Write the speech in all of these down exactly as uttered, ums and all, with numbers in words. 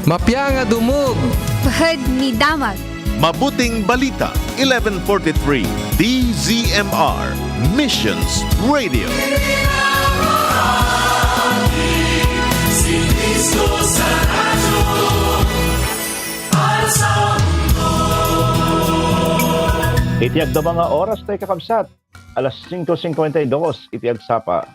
Mapia nga dumog. Pahad ni damag. Mabuting Balita, eleven forty-three, D Z M R, Missions Radio. Iti agdama nga oras tayo, kakabsat, alas singko singkwenta y dos iti agsapa.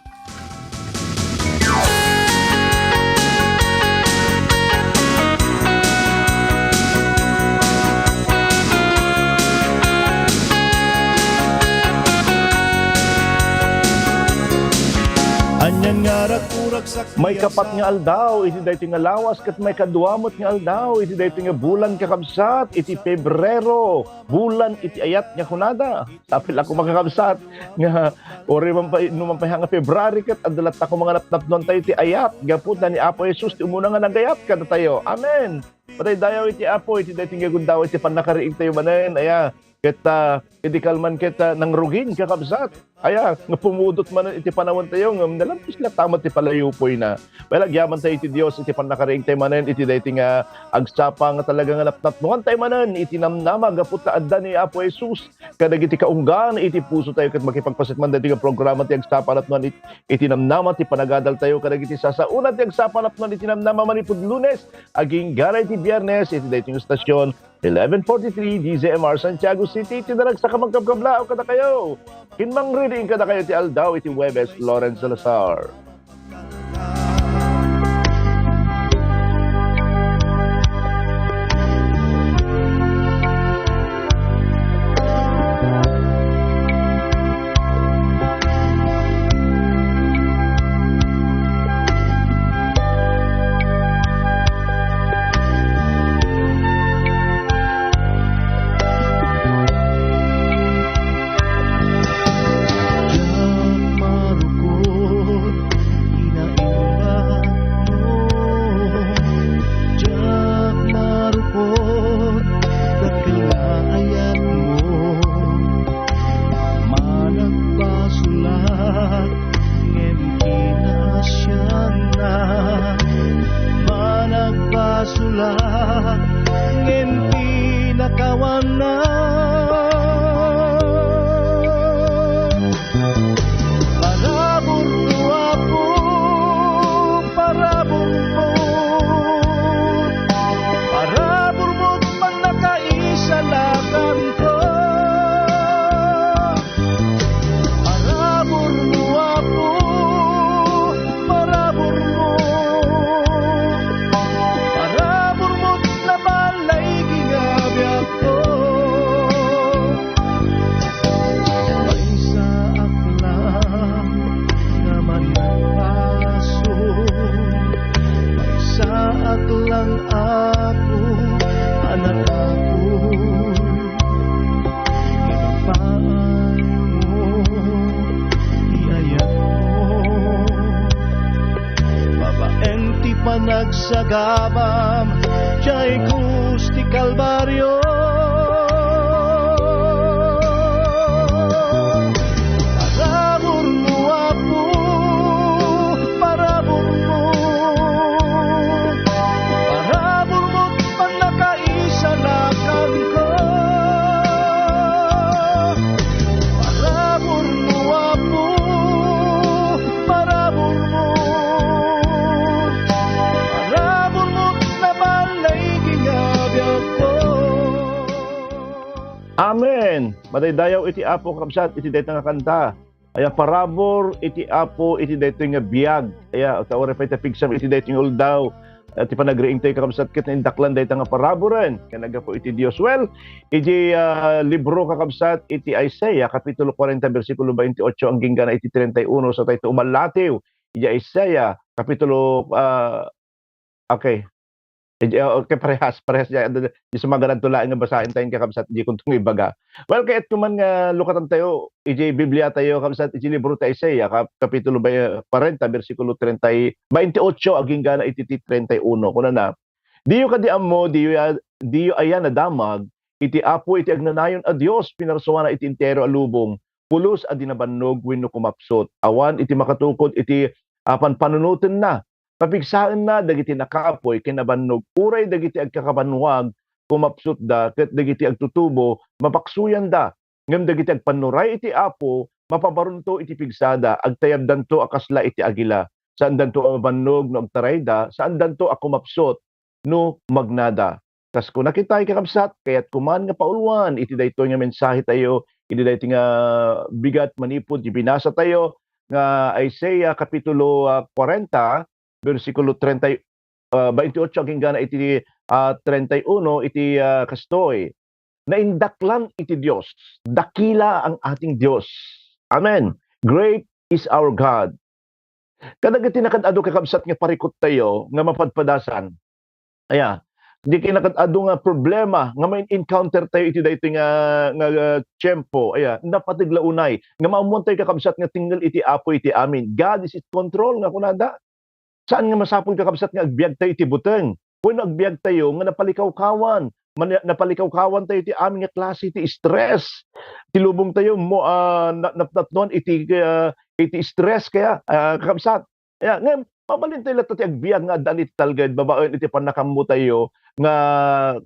Anian nga raguragsak. Maikapat nga aldaw iti daytoy nga lawas ket maikadua met nga aldaw iti daytoy nga bulan, kakabsat, iti Pebrero, bulan iti ayat nga kunada. Tapno koma, kakabsat, nga uray man pay, no man pay nga February ket adda latta koma nga napnapnoan tayo ti ayat gapu ta ni Apo Jesus ti umuna nga nagayat kadatayo. Amen. Madaydayaw iti Apo iti daytoy nga gundaway iti pannakariing tayo manen, aya, ket, ah, idi kalman ket, ah, nangrugin, kakabsat. Aya, nga pumudot manen iti panawen tayo, ngem nalampis latta met ti palayupoyna. Well, agyaman tayo iti Dios iti pannakariing tayo manen iti daytoy nga agsapa nga talaga nga napnapnoan tayo manen iti namnama gapu ta adda ni Apo Jesus kadagiti kaunggaan iti puso tayo, ket makipagpaset man daytoy nga programa ti agsapa napnoan it-, iti namnama ti panagadal tayo kadagiti sasaona ti agsapa napnoan iti namnama manipud Lunes agingga iti Biernes iti daytoy nga stasyon, eleven forty-three D Z M R Santiago City, iti naragsak a mangkabkablaaw kadakayo. Ken mangriring kadakayo ti aldaw iti Huwebes, Lawrence Salazar. Diak marukot, inaimbatmo. Diak marukot, dakkel nga ayatmo. Managbasolak, ngem kinasiannak. Managbasolak, ngem pinakawannak. Paraburmo, Apo, paraburmo. Paraburmo, pannakaisalakanko. Paraburmo, Apo, paraburmo. Paraburmo, nabalay gingabiak. Maysaak lang nga managbasol, maysaak lang, Apo, a natakoy. Inupaanmo ti ayatmo. Babaen ti panagsagabam, diay krus ti Kalbario. Paraburmo, Apo, paraburmo. Paraburmo, pannakaisalakanko. Paraburmo, Apo, paraburmo. Paraburmo, nabalay gingabiakko. Amen. Madaydayaw iti Apo, kabsat, iti dayta nga kanta. Aya, parabur iti Apo iti daytoy nga biag. Aya, ta uray pay ta pigsam iti daytoy nga uldaw, ah, ti panagriing tayo, kakabsat, ket naindaklan dayta nga paraburen ken naggapu iti Dios. Well, iti, ah, libro, kakabsat, iti Isaiah, kapitulo kuwarenta, bersikulo baintiotso, agingga iti treinta y uno, sa tayo umalatiw iti Isaiah, kapitulo, ah, Okay. Iti, ah, okay, parehas, parehas diay, adu, diay sumaganadto laeng nga basaen tayo, kakabsat, diay kunto nga ibaga. Well, kayatko man nga lukatan tayo, iti Biblia tayo, kabsat, iti libro ti Isaiah, kap-, kapitulo bay-, kuwarenta, bersikulo treinta y, baintiotso, agingga iti ti treinta y uno. Kunana, "Diyo kadi ammo, diyo ya-, diyo aya nadamag, iti Apo iti agnanayon a Dios, pinarsuana iti entero a lubong, pulos a di nabannog wenno kumapsut. Awan iti makatukod iti, ah, panpanunotenna." papigsaenna dagiti nakapuy ken nabannog, uray dagiti agkakabannuag, kumapsutda, ket dagiti agtutubo, mapaksoyanda. Ngem dagiti agpannuray iti Apo, mapabaronto iti pigsada, agtayabdanto a kasla iti agila. Saandanto a mabannog no agtarayda, saandanto a kumapsut no magnada. Kas kuna kitay, kakabsat, kayatko man nga pauluan iti daytoy nga mensahetayo, iti daytoy nga bigat manipud ti binasatayo nga Isaiah kapitulo, ah, kwarenta, bersikulo treinta, ah, veintiocho agingga iti, ah, treinta y uno, iti, ah, kastoy, "Naindaklan iti Dios. Dakila ang ating Dios." Amen. "Great is our God." Kadagiti nakaad-adu, kakabsat, nga parikuttayo nga mapadpadasan. Aya, di kay nakaad-adu nga problema nga ma-encounter tayo iti daytoy nga, nga, nga tiempo. Aya, napateg la unay nga maammuan tayo, kakabsat, nga tengngel iti Apo iti amin. God is in control nga kunada. Saan nga masapul, kakabsat, nga agbiag tayo iti buteng wenno agbiag tayo nga napalikawkawan, mani-, napalikawkawan tayo iti amin nga klase ti stress. Ti lubong tayo mo, ah, na-, napnapnoan iti, ah, iti stress kaya, ah, kakabsat. Kaya ngem, mabalin tayo latta ti agbiag nga addaan iti talged babaen iti pannakaammo tayo nga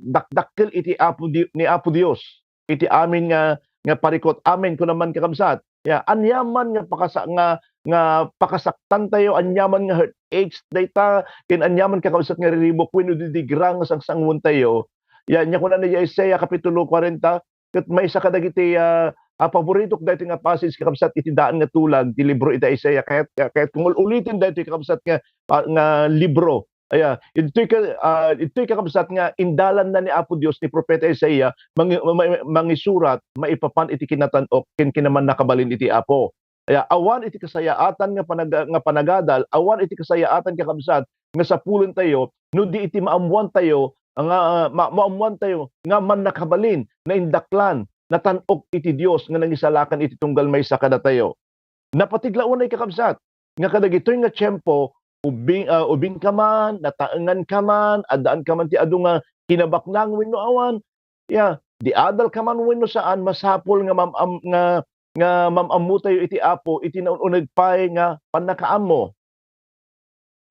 dakdakkel iti Apo Di-, ni Apo Dios iti amin nga, nga parikut. Amen, kuna man, kakabsat. Ya, aniaman nga pakasa-, nga, nga pakasaktan tayo, aniaman nga heartaches dayta, ken aniaman, kakabsat, nga riribuk wenno didigra nga sangsanguan tayo. Ya, nia kuna ni Isaiah kapitulo kwarenta, ket maysa kadagiti, ah, ah, paboritok daytoy nga passage, kakabsat, iti daan nga tulag ti libro iti Isaiah. Kayat, kayat kong ul-uliten daytoy, kakabsat, nga, ah, nga libro. Aya, intoy ka, ah, intoy, kakabsat, nga indalanna ni Apo Dios ni Profeta Isaiah mangi-, ma-, mangisurat maipapan iti kinatan-ok ken kinamannakabalin iti Apo. Aya, awan iti kasayaatan nga panaga-, nga panagadal, awan iti kasayaatan, kakabsat, nga sapulentayo no di iti maammuantayo nga, ah, ma-, maammuantayo nga mannakabalin, naindaklan, natan-ok iti Dios nga nangisalakan iti tunggal maysa kadatayo. Napateg la unay, kakabsat, nga kadagitoy nga tiempo, ubing, ah, ubingka man, nataenganka man, addaanka man ti adu nga kinabaknang wenno awan, ya, di adalka man wenno saan, masapul nga mam-, am-, nga, nga mam-ammotayo iti Apo iti naun-uneg pay nga pannakaammo.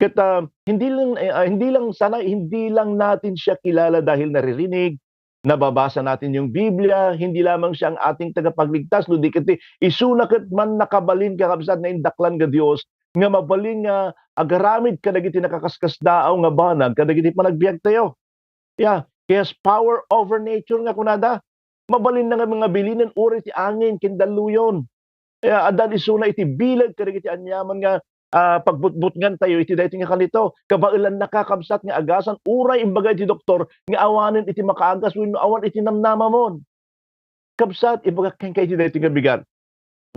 Ket, ah, hindi lang, eh, ah, hindi lang sana, hindi lang natin siya kilala dahil naririnig, nababasa natin yung Biblia, hindi lamang siya ang ating tagapagligtas, no di ket isuna ket mannakabalin, kakabsat, naindaklan nga Dios nga mabalin nga agaramid kadagiti nakakaskasdaaw nga banag kadagiti panagbiagtayo. Yeah, he has power over nature nga kunada. Mabalinna nga mangabilinen uray ti angin ken dalluyon. Kaya addan isuna iti bileg kadagiti aniaman nga, ah, pagbutbutngantayo iti daytoy nga kanito. Kabaelannaka, kabsat, nga agasan uray imbaga iti doktor nga awanen iti makaagas wenno awan iti namnamamon. Kabsat, ibagak kenka iti daytoy nga bigat.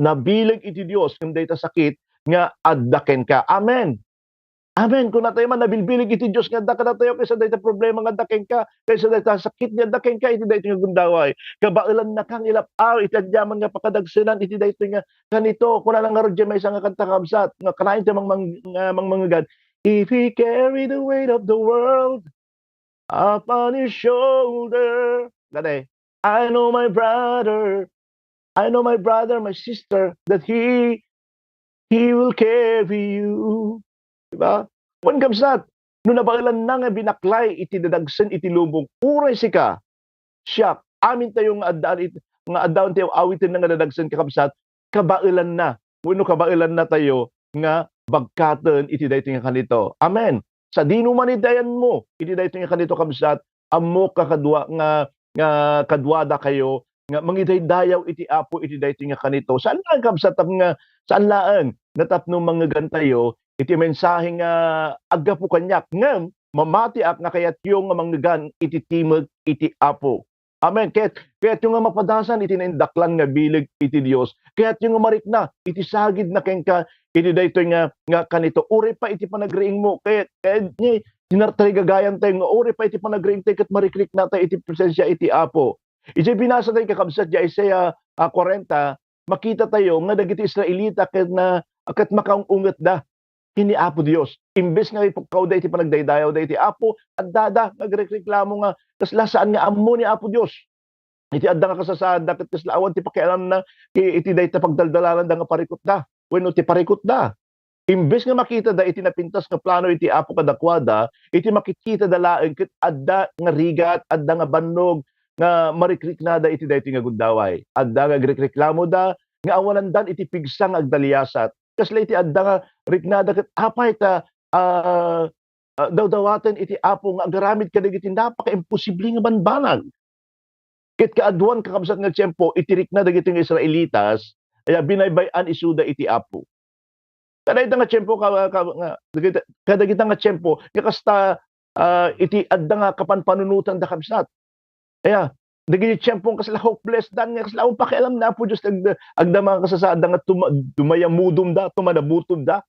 Nabileg iti Dios ngem dayta sakit nga adda kenka. Amen. Amen. Kunatayo man, nabilbileg iti Dios nga adda kadatayo kaysa dayta problema nga adda kenka, kaysa dayta sakit nga adda kenka iti daytoy nga gundaway. Kabaelannaka nga ilap-aw iti aniaman nga pakadagsenan iti daytoy nga kanito. Kunana ngarud diay maysa nga kanta, kabsat, nga kanayon ti mangmang-, nga mangmangegan, "If he carry the weight of the world upon his shoulder." Gani, "I know my brother. I know my brother, my sister, that he, he will carry you." Diba? Wen, kabsat, no nabaelanna nga binaklay iti dadagsen iti lubong, uray sika, siak, amintayo nga addaan it-, nga addaantayo awiten nga dadagsen, kakabsat, kabaelanna, wenno kabaelannatayo nga bagkaten iti daytoy nga kanito. Amen. Sadino man iti ayanmo iti daytoy nga kanito, kabsat, ammok nga kadua-, nga, nga kaduadakayo nga mangidaydayaw iti Apo iti daytoy nga kanito. Saan laeng, kabsat, nga, saan laeng nga tapno mangngegantayo iti mensahe nga aggapu kaniak, ngem mamatiak nga kayatyo nga mangngegan iti timeg iti Apo. Amen. Kayat-, kayatyo nga mapadasan iti naindaklan nga bileg iti Dios. Kayatyo nga marikna iti sagidna kenka iti daytoy nga, nga kanito. Uray pay iti panagriingmo, kayat, kayat ni, tinartarigagayan tayo nga uray pay iti panagriing tayo ket marikrikna tayo iti presensia iti Apo. Iti binasa tayo, kakabsat, di Isaiah, ah, kwarenta, makita tayo nga dagiti Israelita ket na, ket makaung-ungetda ken ni Apo Dios. Imbes nga ipukkawda iti panagdaydayawda iti Apo, addada nga agrekreklamo nga kasla saan nga ammo ni Apo Dios iti adda nga kasasaadda ket kasla awan ti pakialamna i-, iti dayta pagdaldalananda nga parikutda wenno ti parikutda. Imbes nga makitada iti napintas nga plano iti Apo kadakuada, iti makitkitada laeng ket adda nga rigat, adda nga bannog nga marikriknada iti daytoy nga gundaway. Adda nga agrikreklamoda nga awanandan iti pigsa nga agdaliasat. Kasla iti adda nga riknada ket apay ta, ah, ah, dawdawaten iti Apo nga agaramid kadagiti napakaimposible nga banbanag. Ket kaaduan, kakabsat, nga tiempo, iti rikna dagiti nga Israelitas, aya, binaybay-an isuda iti Apo. Kadagita nga tiempo, ka-, ka-, nga, dagita, kadagita nga tiempo, nga kasta, ah, iti adda nga kapanpanunotanda, kabsat. Aya, dagiti tiempo nga kasla hopeless dan, nga kasla, "Awan pakialam ni Apo Dios, agda-, agda mga kasasaadda nga tuma-, dumayamudomda, tumanabutomda."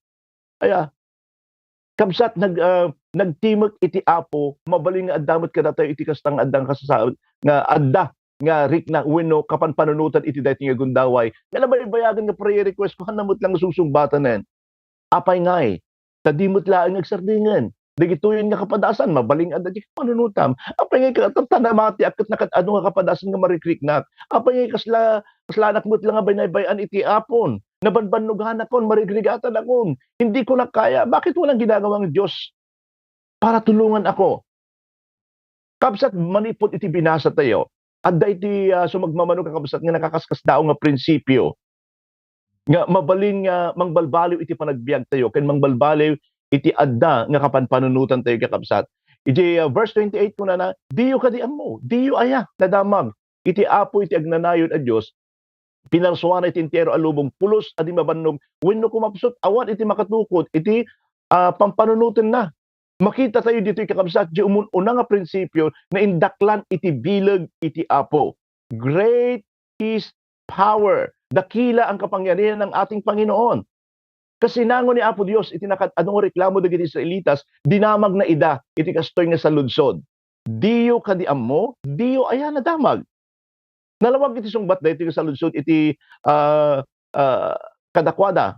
Aya, kabsat, nag-, ah, nagtimek iti Apo, mabalin nga adda met kadatayo iti kasta nga adda nga kasasaad nga adda nga rikna wenno kapanpanunotan iti daytoy nga gundaway nga nabaybayagan nga prayer request ko, hanna met lang nga sungsungbatanen. Apay ngay, ta di met laeng agsardingen. Dagitoyen nga kapadasan, mabalin nga adda ti kapanunotam. Apay ngay, ka-, ta-, ta namatiak ket nakad-adu nga kapadasan nga marikriknak. Apay ngay, kasla, kaslanak met lang nga binaybay-an iti Apon. Nabanbannoganakon, marigrigatanakon. Hindi ko na kaya. Bakit walang ginagawang Diyos para tulungan ako? Kabsat, manipud iti binasa tayo, adda iti, ah, sumagmamano, kakabsat, nga nakakaskasdaaw nga prinsipio nga mabalin nga mangbalbaliw iti panagbiag tayo ken mangbalbaliw iti adda nga kapanpanunotan tayo, kakabsat. Iti, ah, verse twenty-eight, kunana, "Diyo kadi ammo, diyo aya nadamag iti Apo iti agnanayon a Dios? Pinarsuana iti entero a lubong, pulos a di mabannog wenno kumapsut, awan iti makatukod iti, ah, pampanunotenna." Makita tayo ditoy, kakabsat, di umun-una nga prinsipio nga indaklan iti bileg iti Apo. Great His power. Dakila ang kapangyarihan ng ating Panginoon. Kasinango ni Apo Dios iti nakad-adu nga reklamo dagiti Israelitas, dinamagna ida iti kastoy nga saludsod. Diyo kadi ammo? Diyo aya nadamag? Nalawag iti sungbat daytoy nga saludsod iti, ah, ah, kadakuada.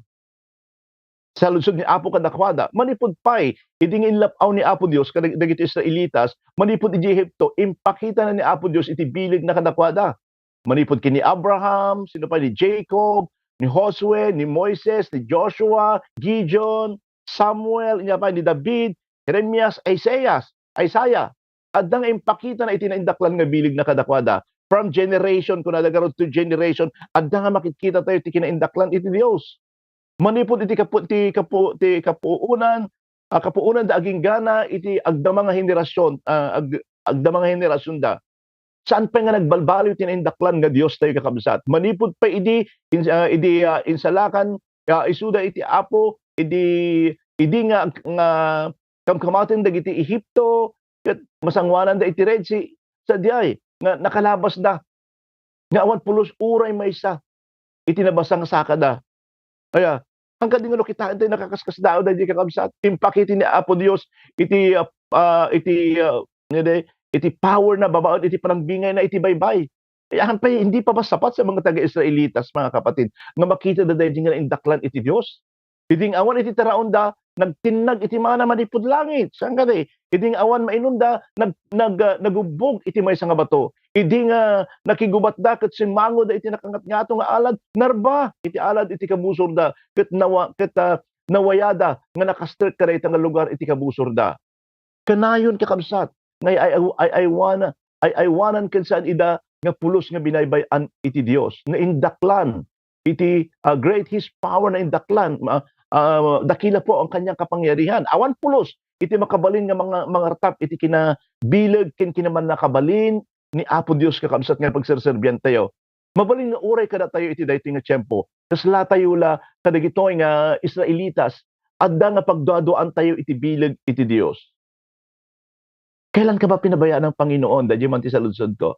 Saludsod ni Apo kadakuada. Manipud pay, idi nga inlap-aw ni Apo Dios kadag-, dagiti Israelitas, manipud idiay Egipto, impakitana ni Apo Dios iti bilegna kadakuada. Manipud ken ni Abraham, sino pay, ni Jacob, ni Josue, ni Moises, ni Joshua, Gideon, Samuel, inya pay ni David, Jeremias, Isaias, Isaiah. Adda nga impakitana iti naindaklan nga bilegna kadakuada. From generation, kunada, garud to generation, adda nga makitkita tayo ti kinaindaklan iti Dios. Manipud iti kapu-, ti kapu-, ti kapuonan, ah, kapuonanda aginggana iti agdama nga henerasyon, ah, ag-, agdama nga henerasyonda. Saan pay nga nagbalbaliw ti naindaklan nga Dios tayo, kakabsat. Manipud pay idi, in-, ah, idi, ah, insalakan, ah, isuda iti Apo, idi, idi nga, nga kamkamaten dagiti Egipto, ket masangoananda iti Red Sea, sadiay nga nakalabasda, nga awan pulos uray maysa iti nabasa nga sakada. Aya, ang kadi nga no kitaen tayo nakakaskasdaaw daydi, kakabsat, impakita ni Apo Dios iti, ah, ah, iti, ah, nga di, iti power na babaen iti panangbingay na iti baybay. Kaya pay, hindi pa ba sapat sa mga taga-Israelitas, mga kapatid, nga makita da daydi nga naindaklan iti Dios? Idi nga awan iti taraonda, nagtinnag iti mana manipud langit. Saan kadi? Idi nga awan mainumda, nag-, nag-, ah, nagubbog iti maysa nga bato. Idi nga nakigubatda ket simmangoda iti nakangatngato nga alad, narba iti alad iti kabusorda, ket nawa-, ket, ah, nawayada nga nakastrek kadayta nga lugar iti kabusorda. Kanayon, kakabsat, nga ay-, ay-, ay-, aywana-, ay-, aywanan ken saan ida nga pulos nga binaybay-an iti Dios, nga indaklan iti, ah, great His power, nga indaklan, ma-, ah, dakila po ang kanyang kapangyarihan. Awan pulos iti makabalin nga manga-, mangartap iti kinabileg ken kinamannakabalin ni Apo Dios, kakabsat, nga pagserserbian tayo. Mabalin nga uray kadatayo iti daytoy nga tiempo, kasla tayo la kadagitoy nga Israelitas, adda nga pagduaduaan tayo iti bileg iti Dios. Kailan ka ba pinabayaan ng Panginoon? Daydi man ti saludsodko.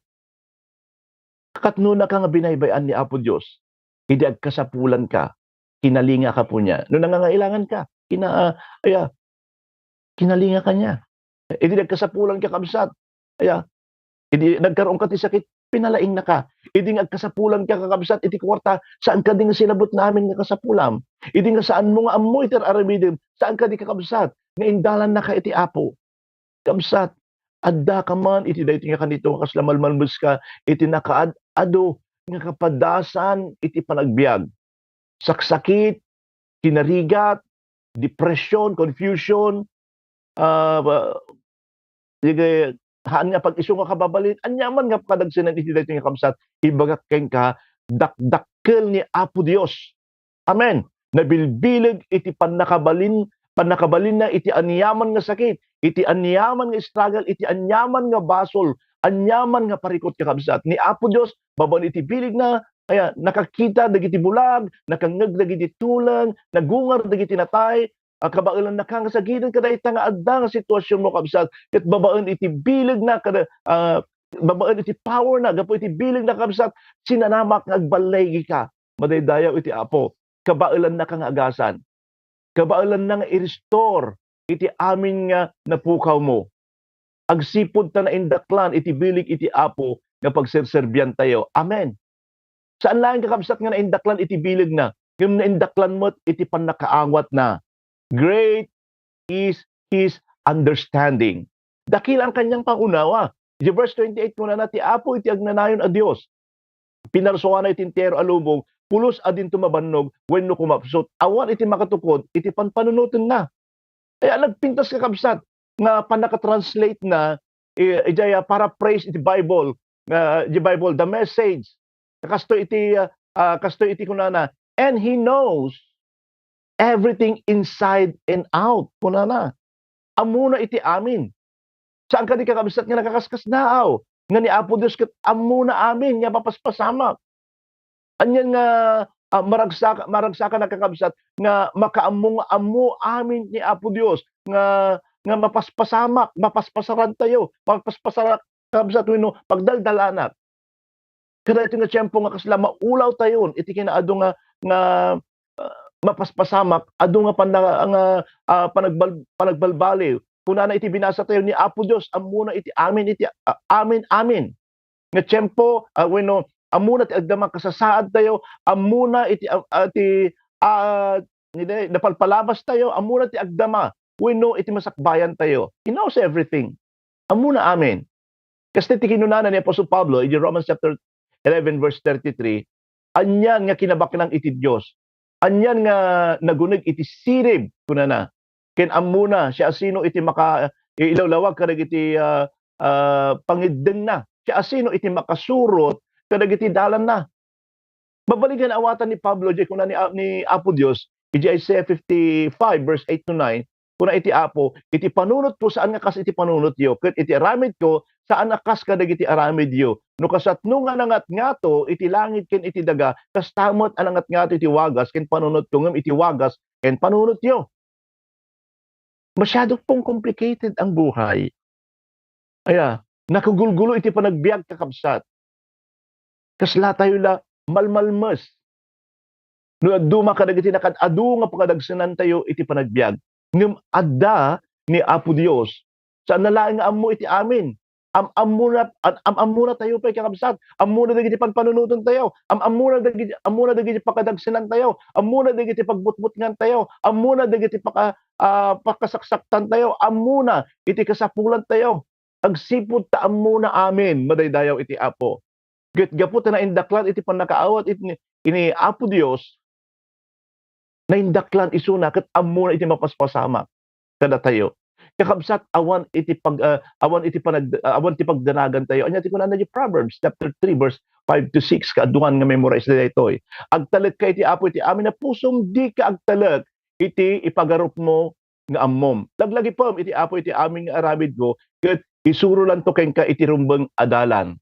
Katnonaka nga binaybay-an ni Apo Dios, idi agkasapulanka, kinalingaka punian. No nangangailanganka, kina-, aya, kinalingaka niya. Idi agkasapulanka, kabsat, aya, idi nagkaroonka ti sakit, pinalaingnaka. Idi nga agkasapulanka, kakabsat, iti kuarta, saan kadi nga sinabut namin nga kasapulam? Idi nga saanmo nga ammo iti ar-aramidem, saan kadi, kakabsat, nga indalannaka iti Apo? Kabsat, addaka man iti daytoy nga kanito nga kasla malmalmeska iti nakaad-adu nga kapadasan iti panagbiag. Saksakit, kinarigat, depression, confusion, ah, ba, sige, haan nga pag-isu nga kababalin, aniaman nga kadagsenan iti daytoy nga kabsat, ibagak kenka, dakdakkel ni Apo Dios. Amen. Nabilbileg iti pannakabalin, pannakabalinna iti aniaman nga sakit, iti aniaman nga struggle, iti aniaman nga basol, aniaman nga parikut, kakabsat. Ni Apo Dios, babaen iti bilegna, aya, nakakita dagiti bulag, nakangngeg dagiti tuleng, nagungar dagiti natay, ah, kabaelannaka nga sagiden kadayta nga adda nga situasionmo, kabsat, ket babaen iti bilegna kada, ah, babaen iti powerna, gapu iti bilegna, kabsat, sinanamak nga agballigika. Madaydayaw iti Apo. Kabaelannaka nga agasan. Kabaelanna nga i-restore iti amin nga napukawmo. Agsipud ta naindaklan iti bileg iti Apo nga pagserserbiantayo. Amen. Saan laeng, kakabsat, nga naindaklan iti bilegna, ngem naindaklan met iti pannakaawatna. Great is his understanding. Dakila ang kanyang pangunawa. Iti verse twenty-eight, kunana, "Ti Apo iti agnanayon a Dios. Pinarsuana iti entero a lubong, pulos a dinto mabannog wenno kumapsut. Awan iti makatukod iti panpanunotenna." Kaya nagpintas, kakabsat, nga pannaka-translate na, eh, ijay, ah, paraphrase iti Bible, nga, iti Bible, the Message. Kastoy iti, ah, ah, kastoy iti kunana, "And he knows everything inside and out," kunana. Ammona iti amin. Saan kadi, kakabsat, nga nakakaskasnaaw nga ni Apo Dios ket ammona amin nga mapaspasamak. Anian nga, ah, maragsaka-, maragsakanak, kakabsat, nga makaammo nga ammo amin ni Apo Dios nga, nga mapaspasamak, mapaspasarantayo, mapaspasarak, kakabsat, wenno pagdaldalanak. Kadaytoy nga tiempo nga kasla maulawtayon iti kinaadu nga, nga, ah, mapaspasamak, adu nga panna-, nga, ah, panagbal-, panagbalbaliw. Kunana iti binasatayo, ni Apo Dios ammona iti amin iti, ah, amin, amin nga tiempo, ah, wenno ammona ti agdama kasasaadtayo, ammona iti, ah, ah, ti, ah, napalpalabastayo, ammona ti agdama wenno iti masakbayantayo. He knows everything. Ammona amin. Kasta ti kinunana ni Apostle Pablo iti Romans chapter eleven, verse thirty-three, "Anian nga kinabaknang iti Dios? Anian nga naguneg iti sirib?" kunana. "Ken ammona siasino iti maka-, ilawlawag kadagiti, ah, ah, pangiddengna. Siasino iti makasurot kadagiti dalanna?" Mabalin nga naawatan ni Pablo, diay kuna ni A-, ni Apo Dios, iti Isaiah fifty-five, verse eight to nine, kuna iti Apo, "Iti panunotko, saan nga kas iti panunotyo, ket iti aramidko, saan a kas kadagiti aramidyo. No kasatno nga nangatngato iti langit ken iti daga, kasta met a nangatngato iti wagas ken panunotko, ngem iti wagas ken panunotyo." Masyado pong complicated ang buhay. Aya, nakagulgulo iti panagbiag, kakabsat. Kaslatayo la malmalmes no dadduma kadagiti nakaad-adu nga pakadagsenantayo iti panagbiag. Ngem adda ni Apo Dios. Saan na laeng nga ammo iti amin. Am-, ammona, am-, am-, ammonatayo pay, kakabsat. Ammona dagiti panpanunotentayo. Am-, ammona dagiti, ammona dagiti pakadagsenantayo. Ammona dagiti pagbutbutngantayo. Ammona dagiti paka-, ah, pakasaksaktantayo. Ammona iti kasapulantayo. Agsipud ta ammona amin, madaydayaw iti Apo. Ket gapu ta naindaklan iti pannakaawat iti, iti ni Apo Dios, naindaklan isuna ket ammona iti mapaspasamak kadatayo. Kakabsat, awan iti pag-, ah, awan iti panag-, ah, awan ti pagdanagantayo. Ania ti kunana iti Proverbs chapter three, verse five to six, kaaduan nga memorize daytoy. "Agtalekka iti Apo iti amin a pusom, dika agtalek iti ipagarupmo nga ammom. Laglagipem iti Apo iti amin nga aramidko, ket isurolanto kenka iti rumbeng a dalan."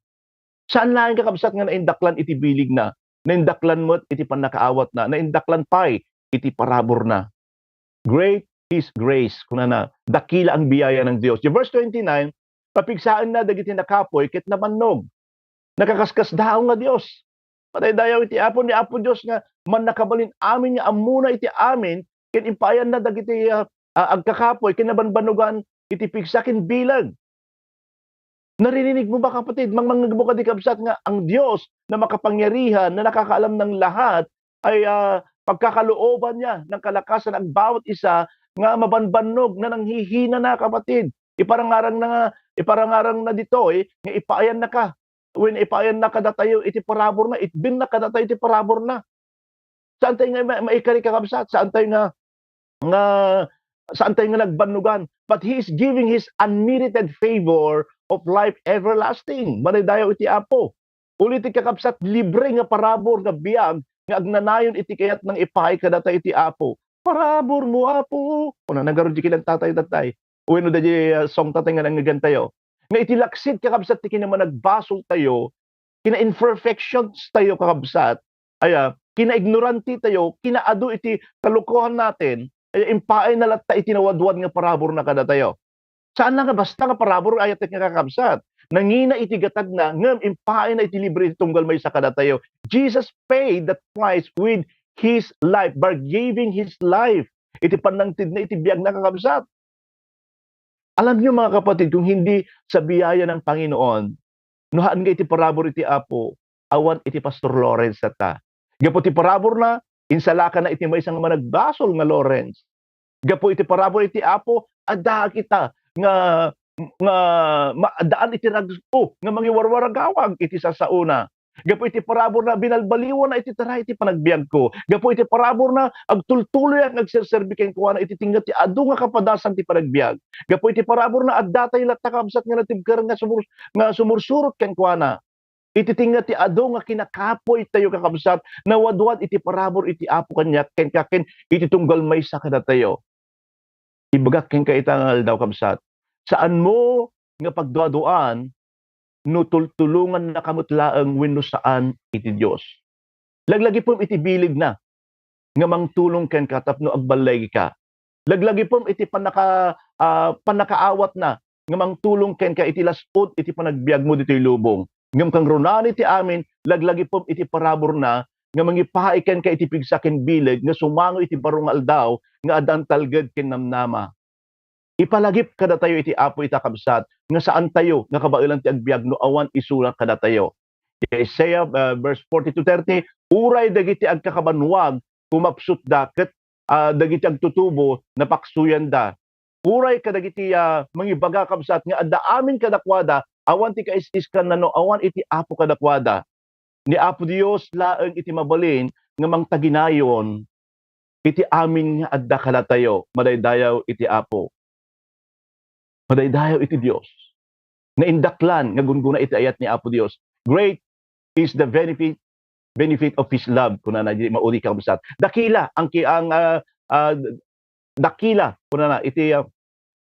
Saan laeng, kakabsat, nga naindaklan iti biligna. Naindaklan met iti pannakaawatna. Naindaklan pay iti paraburna. "Great His grace," kunana, "dakila ang biyaya ng Diyos." Yung verse twenty-nine, "Papigsaenna dagiti nakapuy ket nabannog." Nakaskasdaaw nga Dios. Madaydayaw iti Apo, ni Apo Dios nga mannakabalin amin nga ammona iti amin, ken impayanna dagiti, ah, ah, agkakapuy ken nabanbannogan iti pigsa ken bileg. Naririnigmo ba, kapatid? Mangmangngegmo kadi, kabsat, nga ang Dios na makapangyarihan, na nakakaalam ng lahat, ay, ah, pagkakalooban niya ng kalakasan ang bawat isa nga mabanbannog na nanghihina na, kapatid. Iparangarang na nga, iparangarang na ditoy nga ipaayan na ka. When ipaayan na kadatayo iti parabur na, itbin na kadatayo iti parabur na. Saan tayo nga ma-, maikari, kakabsat? Saan tayo nga nga saan tayo nga nagbannugan, but He is giving His unmerited favor of life everlasting. Madaydayaw iti Apo. Ulit ti kakabsat, libre nga parabur nga biag nga agnanayon iti kayat nang ipaay kadatayo iti Apo. "Parabur mo, Apo." Kuna na garud di kinantatay datay. Wenno daydi, ah, song tatay nga nangngegantayo. Nga iti laksid, kakabsat, ti kinamanagbasol tayo, kina-imperfections tayo, kakabsat, aya, kinaignorante tayo, kinaadu iti kalokohan natin, aya, impaayna latta iti nawadwad nga paraburna kadatayo. Saan la nga basta nga parabur ayatek nga kakabsat. Nangina iti gatadna, ngem impaayna iti libre iti tunggal maysa kadatayo. Jesus paid that price with His life, by giving His life. Iti pannangtedna iti biagna, kakabsat. Alam niyo, mga kapatid, kung hindi sa biyaya ng Panginoon, no haan nga iti parabur iti Apo, awan iti Pastor Lawrence ta. Gapu ti paraburna, insalakanna iti maysa nga managbasol nga Lawrence. Gapu iti parabur iti Apo, adda kita nga, nga maaddaan iti rag-o nga mangiwarwaragawag iti sasao na. Gapu iti paraburna, binalbaliwanna iti tara iti panagbiagko. Gapu iti paraburna, agtultuloyak nga agserserbi kenkuana iti tingga ti adu nga kapadasan ti panagbiag. Gapu iti paraburna, addatay latta, kabsat, nga natibker nga sumur-, nga sumursurot kenkuana. Iti tingga ti adu nga kinakapoy tayo, kakabsat, nawadwad iti parabur iti Apo kaniak, kenka ken iti tunggal maysa kadatayo. Ibagak kenka ita nga aldaw, kabsat, saanmo nga pagduaduaan no tultulongannaka met laeng wenno saan iti Dios. Laglagipem iti bilegna nga mangtulong kenka tapno agballegka. Laglagipem iti pannaka-, ah, pannakaawatna nga mangtulong kenka iti las-ud iti panagbiagmo ditoy lubong. Ngem kangrunaan iti amin, laglagipem iti paraburna nga mangipaay kenka iti pigsa ken bileg nga sumango iti baro nga aldaw nga addaan talged ken namnama. Ipalagip kadatayo iti Apo ita, kabsat, nga saantayo nga kabaelan ti agbiag no awan isuna kadatayo. Isaiah, ah, verse forty-two thirty, "Uray dagiti agkakabannuag, kumapsutda, ket, ah, dagiti agtutubo, napaksoyanda." Uray kadagiti, ah, mangibaga, kabsat, nga adda amin kadakuada, awan ti kais-iskanna no awan iti Apo kadakuada. Ni Apo Dios laeng iti mabalin nga mangtaginayon iti amin nga adda kadatayo. Madaydayaw iti Apo. Madaydayaw iti Dios. Naindaklan nga gungguna iti ayat ni Apo Dios. "Great is the benefit, benefit of His love," kunana, di maudi, kabsat. Dakila ang ki-, ang, ah, ah, dakila, kunana, iti, ah,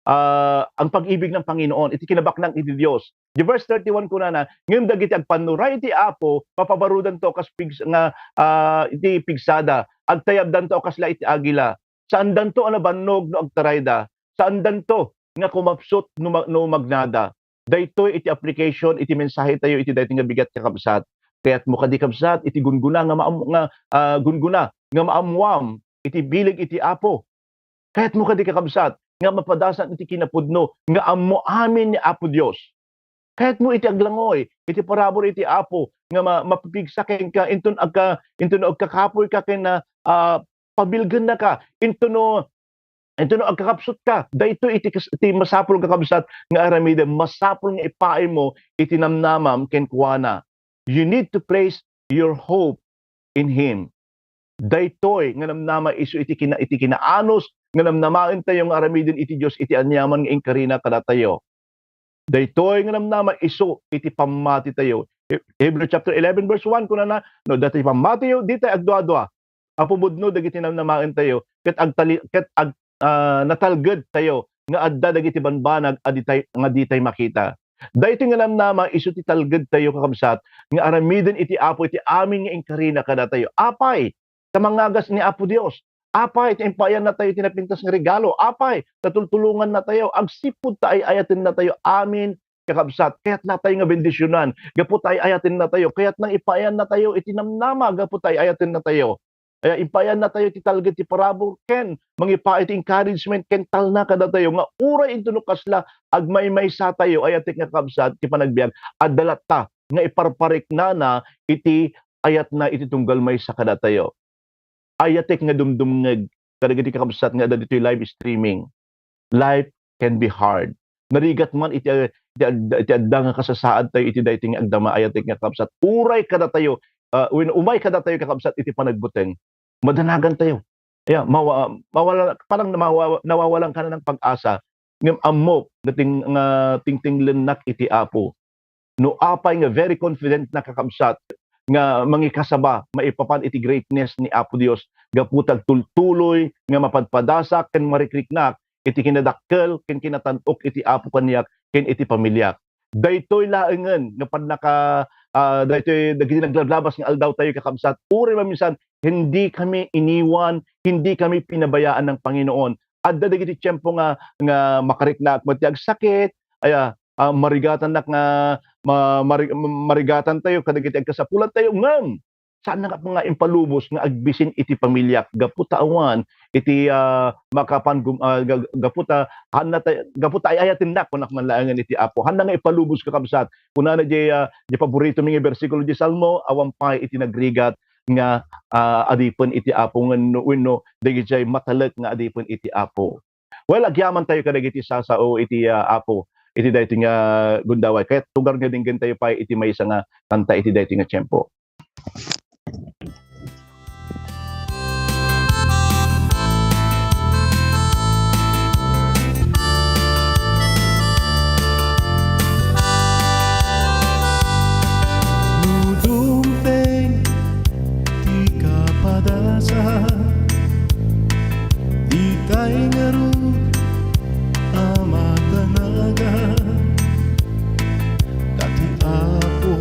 ah, ang pag-ibig ng Panginoon, iti kinabaknang iti Dios. Di verse thirty-one kunana, "Ngem dagiti agpannuray iti Apo, papabarudanto kas pigs-, nga, ah, iti pigsada, agtayabdanto a kasla iti agila. Saandanto a nabannog no agtarayda, saandanto nga kumapsut no ma-, no magnada." Daytoy iti application iti mensahe tayo iti daytoy nga bigat, kakabsat. Kayatmo kadi, kabsat, iti gungguna nga maam-, nga, ah, gungguna nga maammuam iti bileg iti Apo. Kayatmo kadi, kakabsat, nga mapadasan iti kinapudno nga ammo amin ni Apo Dios. Kayatmo iti aglangoy iti parabur iti Apo nga ma-, mapipigsa kenka inton agka-, inton agkakapoyka ken, ah, pabilgennaka, inton no, inton no agkakapsutka. Daytoy iti kas-, iti masapul, kakabsat, nga aramidem. Masapul nga ipaaymo iti namnamam kenkuana. You need to place your hope in Him. Daytoy nga namnama isu iti kina-, iti kinaanus nga namnamaentayo nga aramiden iti Dios iti aniaman nga inkarina kadatayo. Daytoy nga namnama isu iti pammatitayo. He-, Hebrew chapter eleven verse one kunana, "No, dati pammatiyo, ditay agduadua. Apupudno dagiti namnamaentayo, ket agtali-, ket ag-, ah, natalgedtayo nga adda dagiti banbanag a ditay, nga ditay makita." Daytoy nga namnama isu ti talgedtayo, kakabsat, nga aramiden iti Apo iti amin nga inkarina kadatayo. Apay, ta mangagas ni Apo Dios. Apay, ta impaayannatayo ti napintas nga regalo. Apay, ta tultulongannatayo. Agsipud ta ay-ayatennatayo amin, kakabsat. Kayat natayo nga bendisionan gapu ta ay-ayatennatayo. Kayat nang ipaayannatayo iti namnama gapu ta ay-ayatennatayo. Aya, impaayannatayo ti talged ti parabur ken mangipaay ti encouragement ken talna kadatayo nga uray intono kasla agmaymaysatayo, ayatek nga kabsat, ti panagbiag, adda latta nga iparpariknana iti ayatna iti tunggal maysa kadatayo. Ayatek nga dumdumngeg kadagiti kakabsat nga adda ditoy live streaming. Life can be hard. Narigat man iti, iti ad-, iti adda nga kasasaadtayo iti daytoy nga agdama, ayatek nga kakabsat. Uray kadatayo, ah, wen-, umay kadatayo, kakabsat, iti panagbuteng, madanagantayo. Aya, mawa-, mawala-, parang namawa-, nawawalan ka na ng pag-asa. Ngem ammok nga ting-, nga tingtinglennak iti Apo. No apay nga very confident na, kakabsat, nga mangikasaba maipapan iti greatness ni Apo Dios, gapu ta agtultuloy nga mapadpadasak ken marikriknak iti kinadakkel ken kinatan-ok iti Apo kaniak ken iti pamiliak. Daytoy laengen nga pannaka-, ah, daytoy dagiti naglablabas nga aldawtayo, kakabsat. Uray maminsan, hindi kami iniwan, hindi kami pinabayaan ng Panginoon. Adda dagiti tiempo nga, nga makariknak met ti agsakit, aya, ah, marigatannak nga ma-, mari-, marigatantayo kadagiti agkasapulantayo, ngem saan nga, nga impalubos nga agbisin iti pamiliak gapu ta awan iti, ah, makapan gum-, ah, ga-, gapu ta, hanna tay-, gapu ta ay-ayatennak, kunak man laengen iti Apo. Hanna nga ipalubos, kakabsat. Kunana diay, ah, diay paborito mi nga bersikulo diay Salmo, awan pay iti nagrigat nga, ah, adipen iti Apo wenno, wenno dagiti matalek nga adipen iti Apo. Well, agyamantayo kadagiti sasao iti, ah, Apo, iti daytoy nga gundaway. Ket tugar nga dinggentayo pay iti maysa nga kanta iti daytoy nga tiempo. No dumteng ti kapadasan, ditay ngarud a matanagan. Ta ti Apo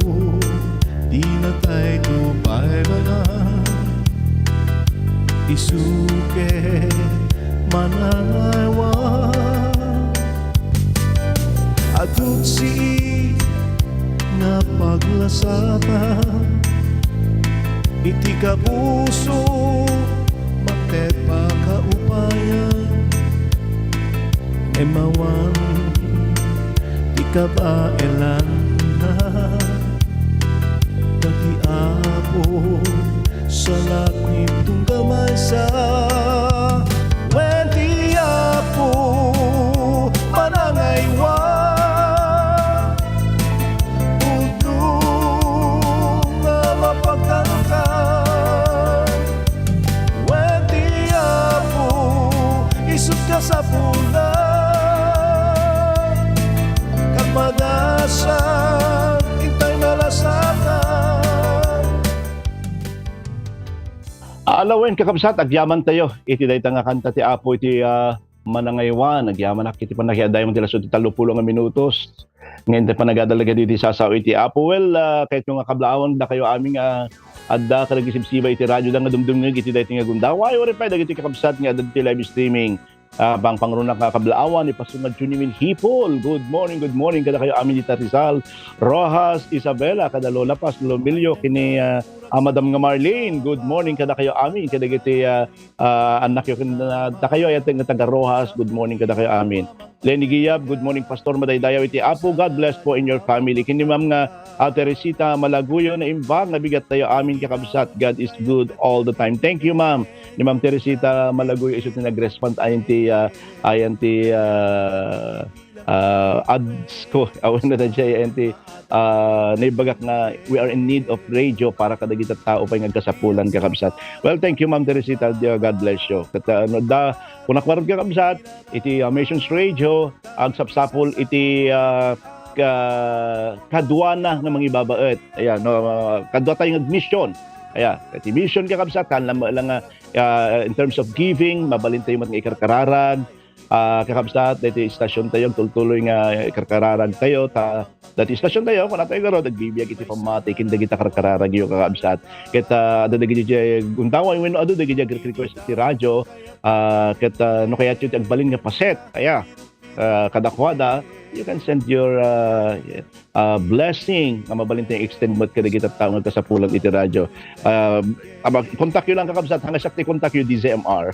dinatayto baybay-an, isu ket manangaywan. Adu ti saan nga paglasatan iti kapuso, mangted pakaupayan, ngem awan ti kabaelanna. Ta ti Apo salaknib tunggal maysa. Wen ti Apo manangaywan, pudno nga mapagkankan. Wen ti Apo isut' kasapulan, ket madasan intay nalasatan. Ala wen, kakabsat, agyamantayo iti dayta nga kanta ti Apo iti, ah, manangaywan. Agyamanak iti pannakiadaymon ti lasu ti tallopulo nga minutos. Nga intay panagadal dagiti sasao iti Apo. Well, ah, kayatyo nga kablaawan, dakayo amin nga adda kadagiti sibsiba iti radioda nga dumdumngeg iti daytoy nga gundaway. Uray pay dagiti kakabsat nga adda iti live streaming. Ah, pangpangrunak nga kablaawan, ni Pastor nga Junimil Hipol. Good morning, good morning kadakayo amin iti Rizal. Rojas, Isabela, kada Lola Paz, Lolo Emilio, kini, ah, ah, Madam nga Marlene. Good morning kadakayo amin, kadagiti, ah, ah, annakyo ken, ah, dakayo ayat nga taga Rojas. Good morning kadakayo amin. Lenny Giab, good morning, Pastor. Madaydayaw iti Apo. God bless po in your family. Ken ni Ma'am nga, ah, Teresita Malaguyo, naimbag nga bigattayo amin, kakabsat. God is good all the time. Thank you, Ma'am. Ni Ma'am Teresita Malaguyo isu ti nag-respond ayan ti, ah, ayan ti, ah, ah, ads ko. Awan na siya ayan ti, ah, naibagak nga we are in need of radio para kadagiti tao pay nga agkasapulan, kakabsat. Well, thank you, Ma'am Teresita. God bless you. Ket, ah, no, da, kunak ngarud, kakabsat, iti, ah, Missions Radio, agsapsapul iti, ah, ka-, kaduana nga mangibabaet. Ayan, no, ah, kaduatayo nga mission. Ayan, iti mission, kakabsat, haan lang, lang nga, ah, in terms of giving, mabalintayo met nga ikarkararag. Ah, kakabsat, daytoy istasiontayo, agtultuloy nga ikarkararagtayo, ta daytoy istasiontayo, kunatayo ngarud, agbibiag iti pammati ken dagiti karkararagyo, kakabsat. Ket, ah, adda dagiti gundaway wenno adu dagiti agrequest iti radio, ah, ket, ah, no kayatyo ti agbalin nga paset, aya, ah, kadakuada, you can send your, ah, ah, blessing nga mabalintayo i-extend met kadagiti tao nga agkasapulan iti radio. Ah, aba, kontakyo lang, kakabsat, haan nga siak ti kontakyo, D Z M R.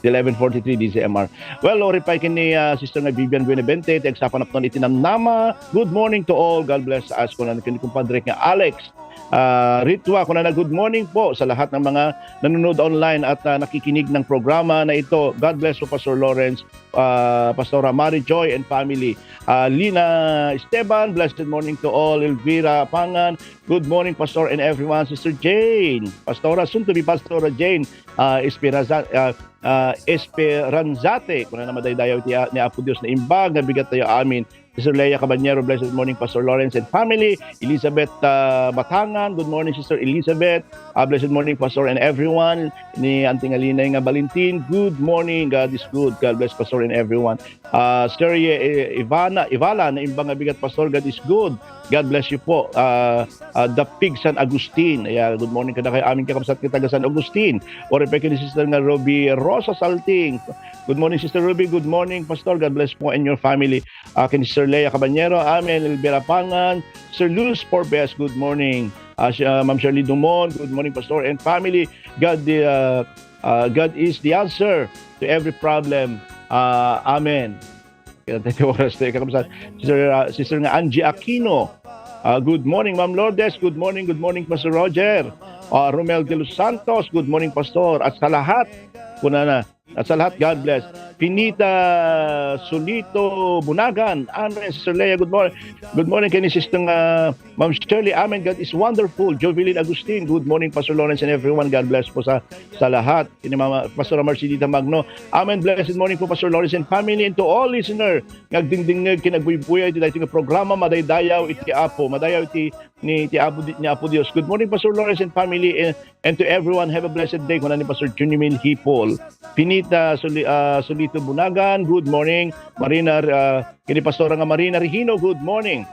Eleven forty-three D Z M R. Well, uray pay ken ni, ah, Sister nga Vivian Buenavente, ti agsapanapnon iti namnama. Good morning to all. God bless us. Kunan ken ni kumpadre nga Alex. ah, Ritua, kunana, "Good morning po sa lahat ng mga nanonood online at, ah, nakikinig ng programa na ito. God bless po, Pastor Lawrence, ah, Pastora Mary Joy and family." Ah, Lina Esteban, "Blessed morning to all." Elvira Pangan, "Good morning, Pastor and everyone." Sister Jane, Pastora, soon to be Pastora Jane, ah, Esperanza-, ah, ah, Esperanzate, kunana, "Madaydayaw ti a-, ni Apo Dios, naimbag nga bigat tayo amin." Sister Leia Caballero, "Blessed morning, Pastor Lawrence and family." Elizabeth, ah, Batangan, "Good morning, Sister Elizabeth." Ah, "Blessed morning, Pastor and everyone." Ni Auntie Ngalinay nga Valentin, "Good morning, God is good." God bless, Pastor, and everyone. Ah, Sister, eh, Ivana, Ivala, "Naimbag nga bigat, Pastor, God is good." God bless you po. Ah, ah, Dapig San Agustin. Ayan, good morning kadakayo amin kakabsat nga taga San Agustin. Or peke ni Sister nga Ruby Rosa Salting. "Good morning, Sister Ruby. Good morning, Pastor. God bless po and your family." Ah, ken Sister Leia Caballero, amen. Elvira Pangan, Sir Luz Forbes, good morning. Ah, si, ah, Ma'am Shirley Dumon, "Good morning, Pastor and family. God, the, ah, ah, God is the answer to every problem." Ah, amen. Kaya tayo oras tayo, kamusta? Sister, ah, Sister nga Angie Aquino. Ah, "Good morning, Ma'am Lourdes. Good morning, good morning, Pastor Roger." Ah, Romel de los Santos, "Good morning, Pastor." At sa lahat, kunana, at sa lahat, God bless. Pinita Solito Bunagan, amen. Sister Leia, good morning. Good morning, kay ni Sister nga Ma'am Shirley, amen. God is wonderful. Jovelyn Agustin, "Good morning, Pastor Lawrence and everyone." God bless po sa, sa lahat. Kini Mama, Pastora Marcelita Magno, amen. "Blessed morning po, Pastor Lawrence and family, and to all listener nga agdingdingngeg ken agbuybuya iti daytoy nga programa, Madaydayaw iti Apo." Madaydayaw iti ni, ti Apo Di-, ni Apo Dios. "Good morning, Pastor Lawrence and family, and, and to everyone, have a blessed day," kuna ni Pastor Junimil Hipol. Pinita Suli-, ah, Solito Bunagan, "Good morning." Marina, ah, kini Pastora nga Marina Regino, "Good morning.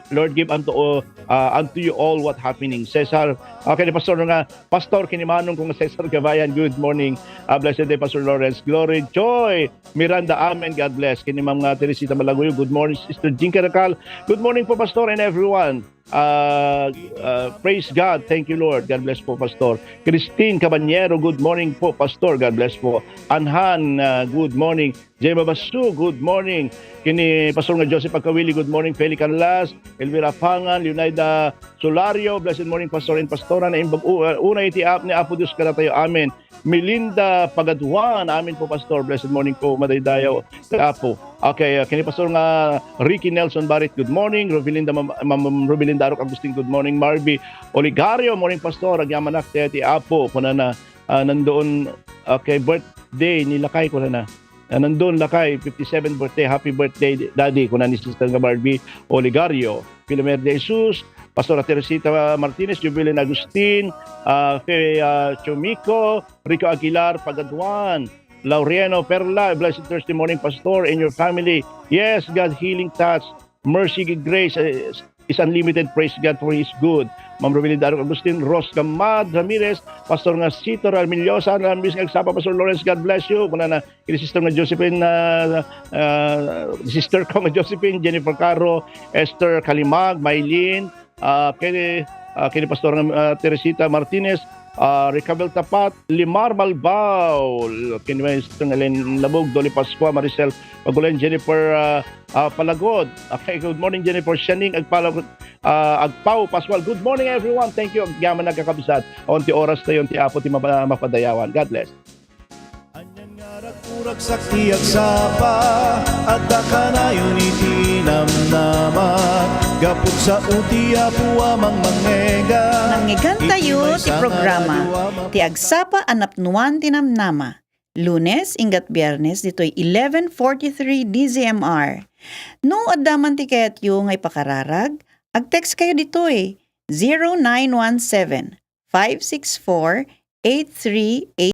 Lord, give unto all, ah, unto you all what happening." Cesar, ah, kini Pastor nga, Pastor, kini manong ko nga Cesar Gabayan, "Good morning. Ah, blessed day, Pastor Lawrence." Glory Joy Miranda, amen. God bless. Kini Ma'am nga Teresita Malaguyo, "Good morning, Sister Jean Caracal." "Good morning po, Pastor, and everyone." Ah, ah, praise God. Thank you, Lord. God bless po, Pastor. Christine Caballero, "Good morning po, Pastor." God bless po. Anhan, ah, "Good morning." Gemma Basu, "Good morning." Kini Pastor nga Joseph Agkawili, "Good morning." Feli Canlas, Elvira Pangan, Leonida Solario, "Blessed morning, Pastor and Pastora. Naimbag u-, ah, una iti app ni Apo Dios kadatayo. Amen." Melinda Pagaduan, "Amen po, Pastor. Blessed morning po, madaydayaw ti Apo." Okay, uh, kini Pastor nga Ricky Nelson Barit, "Good morning." Robilinda, Mam-, Mam-, Robilinda Arok Agustin, "Good morning." Marby Oligario, "Morning, Pastor. Agyamanak ti, ti Apo." Kunana, uh, nandoon, okay, birthday ni Lakay, kunana. Uh, nandoon, Lakay, fifty-seven birthday. "Happy birthday, Daddy," kuna ni Sister nga Barbie Oligario. Filomer de Jesus, Pastora Teresita Martinez, Jubilin Agustin, uh, Fe, uh, Chumiko, Rico Aguilar, Pagaduan, Laureano Perla, "Blessed Thursday morning, Pastor, and your family." Yes, God healing touch, mercy, grace, uh, is unlimited. Praise God for His good. Ma'am Romelinda Arok Agustin, Ros Gamad Ramirez, Pastor nga Sito Ramillosa, "Namiss nga agsapa, Pastor Lawrence, God bless you." Kunana, kini Sister nga Josephine, ah, ah, sister ko nga Josephine, Jennifer Caro, Esther Kalimag, Mylene, ah, kini, ah, kini Pastor nga, ah, Teresita Martinez, ah, Ricabel Tapat, Limar Malbao, kini Sister nga Len Labog, Dolly Pascua, Maricel Pagulen, Jennifer, ah, ah, Palagod. Okay, good morning, Jennifer. Sianing Agpalagod, ah, Agpao Pascual. Good morning, everyone. Thank you. Agyaman nagkakabsat. Awan ti oras tayo, ti Apo, ti mapa-, mapadayawan. God bless. Anian nga raguragsak ti agsapa, adda kanayon iti namnama, gapu ta sao ti Apo a mangmangngega. Nangngegtayo ti programa, Ti Agsapa a Napnuan ti Namnama. Lunes, inggat Biernes, ditoy eleven forty-three D Z M R. No adda man ti kayatyo nga ipakararag, ag-text kayo ditoy, zero nine one seven, five six four, eight three eight